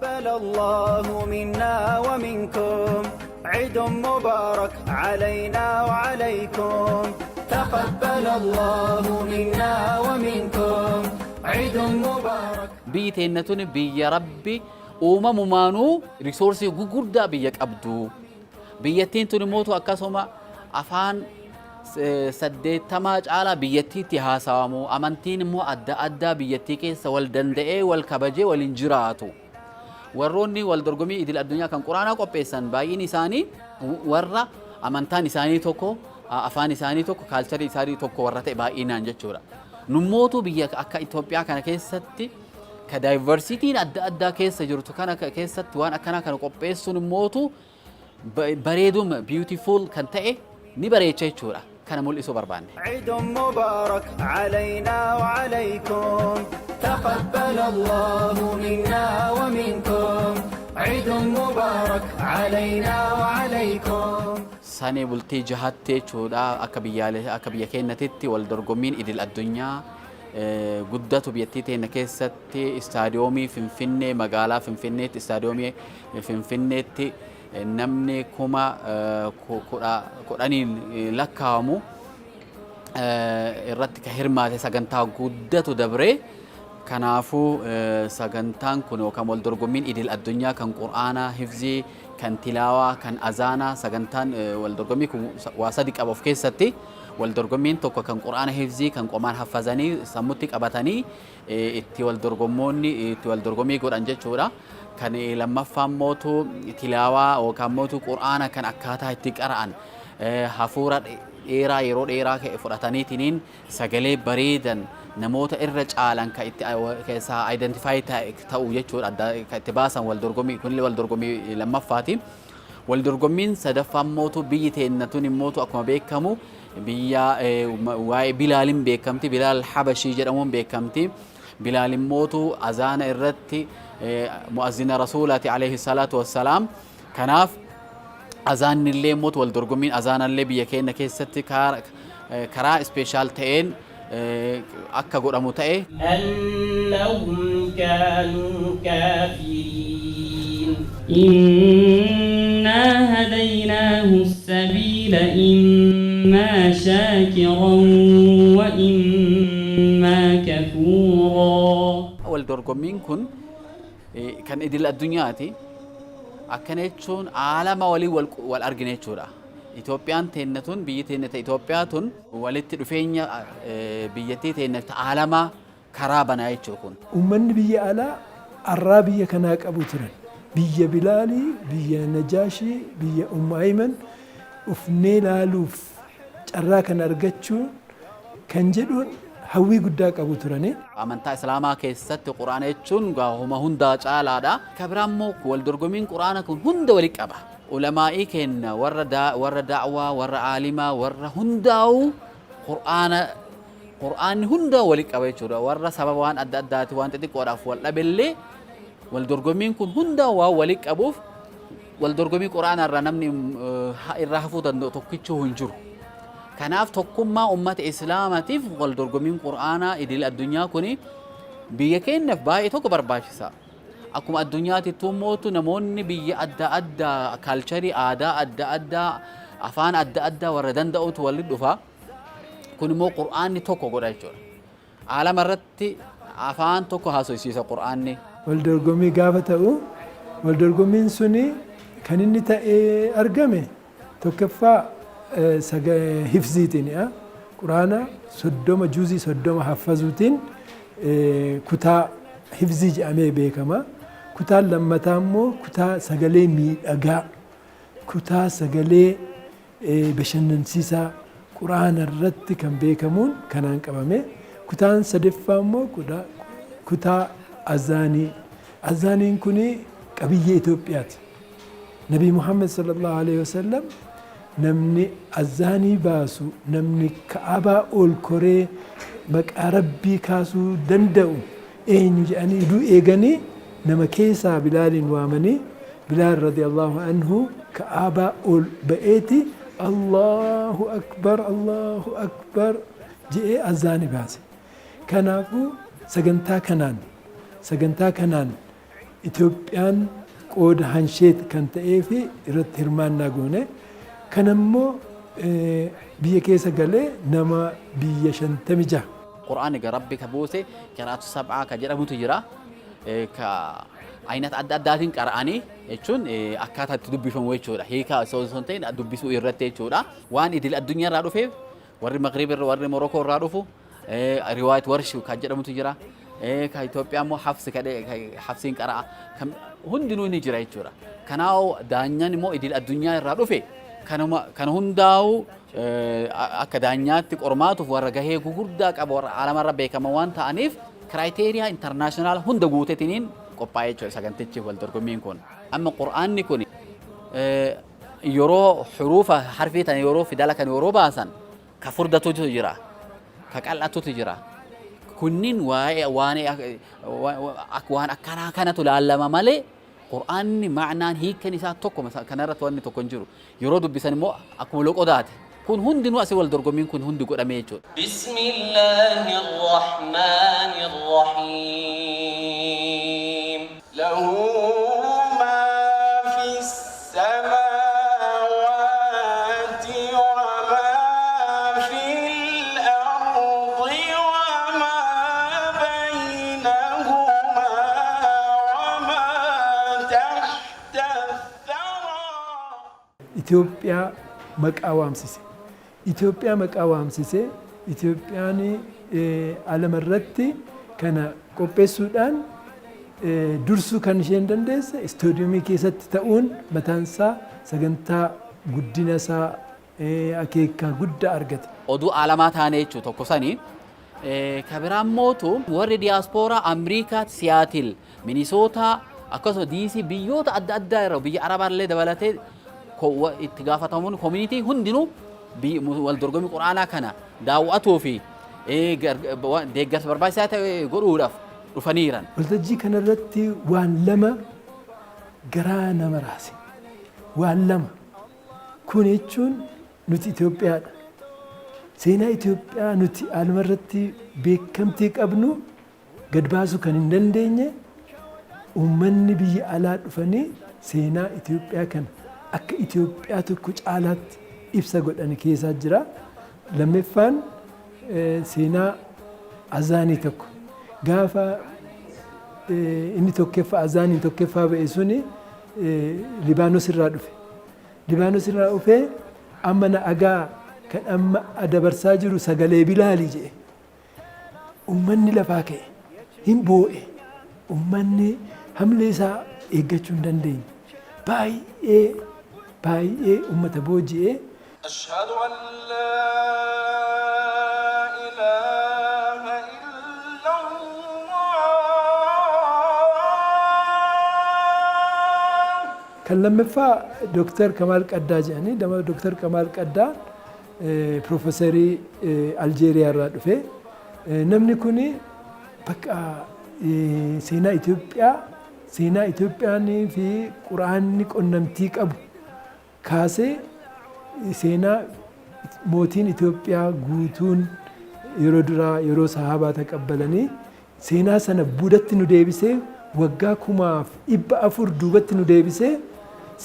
تقبل الله منا ومنكم عيد مبارك علينا وعليكم تقبل الله منا ومنكم عيد مبارك. Biyyi teenna tuni biyya Rabbi uumamumaanuu resource gugurdaa biyya qabdu. Biyyattiin tun immootu akkasuma afaan 80 caalaa biyyattiitti haasawamu. Amantiin immoo adda addaa biyyattii keessa wal danda'ee, wal kabajee waliin jiraatu. Warroonni wal dorgommii idil addunyaa kan Quraanaa qopheessan baay'een isaanii warra amantaan isaanii tokko, afaan isaanii tokko, culture isaanii tokko warra ta'e baay'inaan jechuudha. Nummootu biyya akka Itoophiyaa kana keessatti ka diversityn adda addaa keessa jirtu kana keessatti waan akkanaa kana qopheessuun immootu bareeduma beautiful kan ta'e ni bareecha jechuudha. Kana mul'isuu barbaanne. عيد مبارك علينا وعليكم تقبل الله منا ومنكم عيد مبارك علينا وعليكم. Sanee bultii jahatti jechuudha, akka biyyaalee akka biyya keenyatitti wal dorgommiin idil addunyaa guddatu biyyattii teenya keessatti istaadiyoomii Finfinnee, magaalaa Finfinneetti, istaadiyoomii Finfinneetti namni 10,000n lakkaa'amu irratti ka hirmaate sagantaa guddatu dabree. Kanaafuu sagantaan kun yookaan wal dorgommiin idil addunyaa kan Qur'aanaa hifzii, kan tilaawaa, kan azaanaa, sagantaan wal dorgommii kun waa sadi qaba of keessatti. Wal dorgommiin tokko kan Qur'aana hifzii, kan qomaan haffazanii sammutti qabatanii itti wal dorgommoonni itti wal dorgommii godhan jechuudha. Kan lammaffaan mootu tilaawaa yookaan mootu Qur'aana kan akkaataa itti qara'an, hafuura dheeraa yeroo dheeraa ka'e fudhataniitiniin sagalee bareedan namoota irra caalan kan itti keessaa identify ta'u jechuudha, kan itti baasan wal dorgommii kunillee wal dorgommii lammaffaati. Wal dorgommiin sadaffaan mootu biyyi teenna tun immootu akkuma beekamu biyya waa'ee Bilaaliin beekamti. Bilaal Habashii jedhamuun beekamti. Bilaal immootu azaana irratti mu'azzina Rasuulaati alayhi salaatu wassalaam. Kanaaf azaannillee immoo wal dorgommiin azaanallee biyya keenya keessatti karaa special ta'een akka godhamu ta'e. أنهم كانوا كافرين. إنا هديناه السبيل إما شاكرا وإما كفورا. Wal dorgommiin kun kan idil addunyaati. Akkana jechuun aalama walii wal argine jechuudha. Itoophiyaan teenna tun, biyyi teenna ta Itoophiyaa tun, walitti dhufeenya biyyattii teenna ta aalamaa karaa banaa jechuu kun. Uummanni biyya alaa arraa biyya kanaa qabu turan. Biyya Bilaalii, biyya Najaashii, biyya Ummu Ayman ufnee laaluuf carraa kana argachuu kan jedhuun hawwii guddaa qabu turani. Amantaa Islaamaa keessatti Quraana jechuun gaahuma hundaa caalaadha. Ka biraa immoo wal dorgommiin Quraana kun hunda walitti qaba. Ulamaa'ii kenna warra warra da'waa, warra aalimaa, warra hundaa'uu Quraana, Quraanni hunda walitti qaba jechuudha. Warra sababa waan adda addaati waan xixiqqoodhaaf wal dhabellee wal dorgommiin kun hunda waan walitti qabuuf wal dorgommii Quraana irraa namni irraa hafuu danda'u tokkichuu hin jiru. Kanaaf tokkummaa ummata Islaamaatiif wal dorgommiin Quraanaa idil addunyaa kuni biyya keenyaaf baay'ee tokko barbaachisa. Akkuma addunyaatti mootu namoonni biyya adda addaa, culture, aadaa adda addaa, afaan adda addaa warra danda'utu walitti dhufa. Kun immoo Qur'aanni tokko godha jechuudha. Aalama irratti afaan tokko haasofsiisa Qur'aanni. Wal dorgommii gaafa ta'u, wal dorgommiin suni kan inni ta'ee argame tokkoffaa hifziitiin, Quraana 30, juuzii 30 haffazuutiin kutaa hifzii jedhamee beekama. Kutaan lammataa immoo kutaa sagalee miidhagaa, kutaa sagalee bashannansiisaa Quraana irratti kan beekamuun kanaan qabame. Kutaan sadaffaa immoo kutaa azaanii. Azaaniin kun qabiyyee Itoophiyaati. Nabi Muhammad sallallahu alaihi wasallam namni azaanii baasu, namni Ka'abaa ol koree maqaa Rabbii kaasuu danda'u eenyu jedhanii iduu eeganii nama keessaa Bilaaliin waamanii, Bilaal radiyallahu anhu Ka'abaa ol ba'eeti "Allahu akbar, Allahu akbar" jedhee azaanii baase. Kanaafuu sagantaa kanaan Itoophiyaan qooda hansheet kan ta'ee fi irratti hirmaannaa goone. Kanammoo biyya keessa galee nama biyya 56. Qur'aanni egaa Rabbi ka buuse qiraatu sab'aa ka jedhamutu jira. Ka aynata adda addaatiin qara'anii jechuun akkaataa itti dubbifamu jechuudha. Hiika osoo hin ta'in dubbisuu irratti jechuudha. Waan idil addunyaa irraa dhufeef warri Maghrib irra warri Morokoo irraa dhufu riwaayat warshi kan jedhamutu jira. Ka Itoophiyaa immoo hafsi hafsiin qara'a. Hundinuu ni jira jechuudha. Kanaaf daanyaan immoo idil addunyaa irraa dhufe kanuma kana hundaa'u akka daanyaatti qormaatuuf warra gahee gugurdaa qaba warra alamarra beekama waan ta'aniif criteria international hunda guutetiniin qophaa'ee jechuudha sagantichi wal dorgommiin kun. Amma Qur'aanni kun yeroo huruufa harfii tana yeroo fidala kan yeroo baasan ka furdatutu jira, ka qal'atutu jira. Kunniin waa'ee waan akkanaa kanatu laallama malee Qur'aanni ma'naan hiikkan isaa tokko kanarratti wanni tokko hin jiru. Yeroo dubbisan immoo akkuma loqodaati. Kun hundinuu asii wal dorgommiin kun hundi godhamee jechuudha. بسم الله الرحمن الرحيم. له ما في السماوات وما في الأرض وما بينهما وما تحت الثرى. Itoophiyaa maqaa waamsise. Itoophiyaa maqaa waamsise. Itoophiyaan alamarratti kana qopheessuudhaan dursuu kan isheen dandeesse istoodiyoomii keessatti ta'uun mataansaa sagantaa guddina isaa akeekaa guddaa argate. Oduu alamaa taane jechuudha tokko sanii. Ka biraan mootu warri diyaaspooraa Ameerikaa, Siyaatil, Minisootaa akkasuma Diisii biyyoota adda addaa irra biyya Arabaallee dabalatee itti gaafatamuun community hundinuu wal dorgommii Quraanaa kana daawwatuu fi deeggarsa barbaachisaa ta'e godhuudhaaf dhufaniiran. Waltajjii kanarratti waan lama garaa nama raase. Waan lama. Kun jechuun nuti Itoophiyaadha. Seenaa Itoophiyaa nuti alumarratti beekamtii qabnu gad baasuu kan hin dandeenye uummanni biyya alaa dhufanii seenaa Itoophiyaa kana akka Itoophiyaa tokko caalaatti ibsa godhan keessaa jira. Lammaffaan seenaa azaanii tokko gaafa inni tokkoffaa azaaniin tokkoffaa ba'e suni Libaanos irraa dhufe. Libaanos irraa dhufee amma na agaa kan amma dabarsaa jiru sagalee Bilaalii jedhe. Uummanni lafaa ka'e hin boo'e. Uummanni hamlee isaa eeggachuu hin dandeenye. Baay'ee baay'ee uummata booji'ee. أشهد أن لا إله إلا الله. Kan lammaffaa Dooktar Kamaal Qaddaa jedhanii, Dooktar Kamaal Qaddaa piroofeesarii Aljeeriyaa irraa dhufe. Namni kun bakka seenaa Itoophiyaa, seenaa Itoophiyaan fi Quraanni qunnamtii qabu kaasee seenaa mootiin Itoophiyaa guutuun yeroo duraa yeroo sahaabaa taqabbalanii seenaa sana buudatti nu deebisee waggaa 1400 duubatti nu deebisee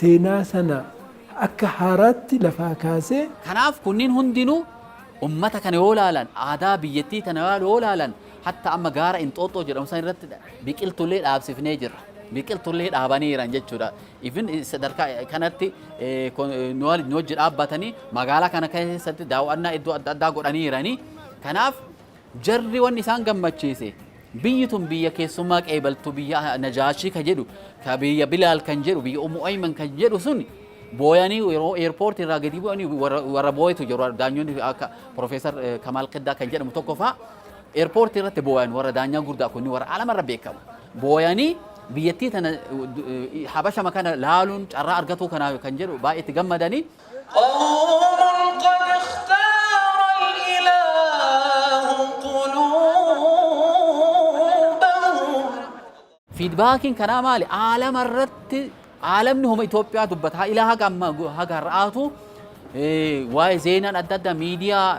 seenaa sana akka haaraatti lafaa kaasee. Kanaaf kunniin hundinuu ummata kana yoo laalan, aadaa biyyattii tana yoo laalan, hatta amma gaara Inxooxxoo jedhamu san irratti biqiltuullee dhaabsifnee jirra. Biqiltuullee dhaabaniiran jechuudha. Even sadarkaa kanatti nu wajji dhaabbatanii magaalaa kana keessatti daawwannaa iddoo adda addaa godhaniirani. Kanaaf jarri wanni isaan gammachiise biyyi tun biyya keessummaa qeebaltu, biyya Najaashii ka jedhu, ka biyya Bilaal kan jedhu, biyya Ummu Ayman kan jedhu sun booyanii yeroo airport irraa gadi bu'anii warra booyetu jiru. Daanyonni akka Profeesar Kamaal Qiddaa kan jedhamu tokko fa'a airport irratti booyan, warra daanyaa guddaa kunni warra alamarra beekamu booyanii biyyattii tana Habashama kana laaluun carraa argatuu kanaa kan jedhu baay'ee itti gammadanii. قوم قد اختار الإله قلوبهم. Feedbackiin kanaa maali? Aalama irratti aalamni homa Itoophiyaa dubbata. Ilaa haga amma haga har'aatu waa'ee zeenaan adda addaa miidiyaa,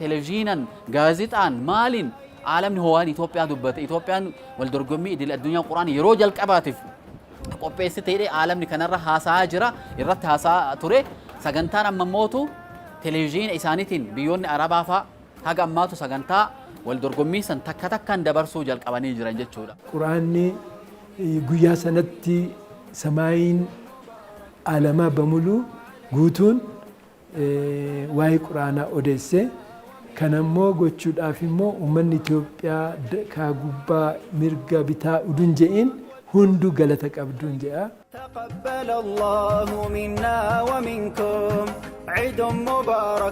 televezyiinan, gaazexaan maaliin Aalamni ho'aan Itoophiyaa dubbate. Itoophiyaan wal dorgommii idil addunyaa Qur'aana yeroo jalqabaatiif qopheessite jedhee aalamni kanarra haasa'aa jira, irratti haasa'aa ture. Sagantaan amma mootu televezyiina isaaniitiin biyyoonni Arabaa fa'a haga ammaatu sagantaa wal dorgommii san takka takkaan dabarsuu jalqabanii jiran jechuudha. Qur'aanni guyyaa sanatti samaayiin aalamaa bamuluu guutuun waa'ee Qur'aanaa odeesse. Kana immoo gochuudhaaf immoo uummanni Itoophiyaa kaa gubbaa mirga bitaa udun je'in hunduu galata qabduun je'a. تقبل الله منا ومنكم عيد مبارك.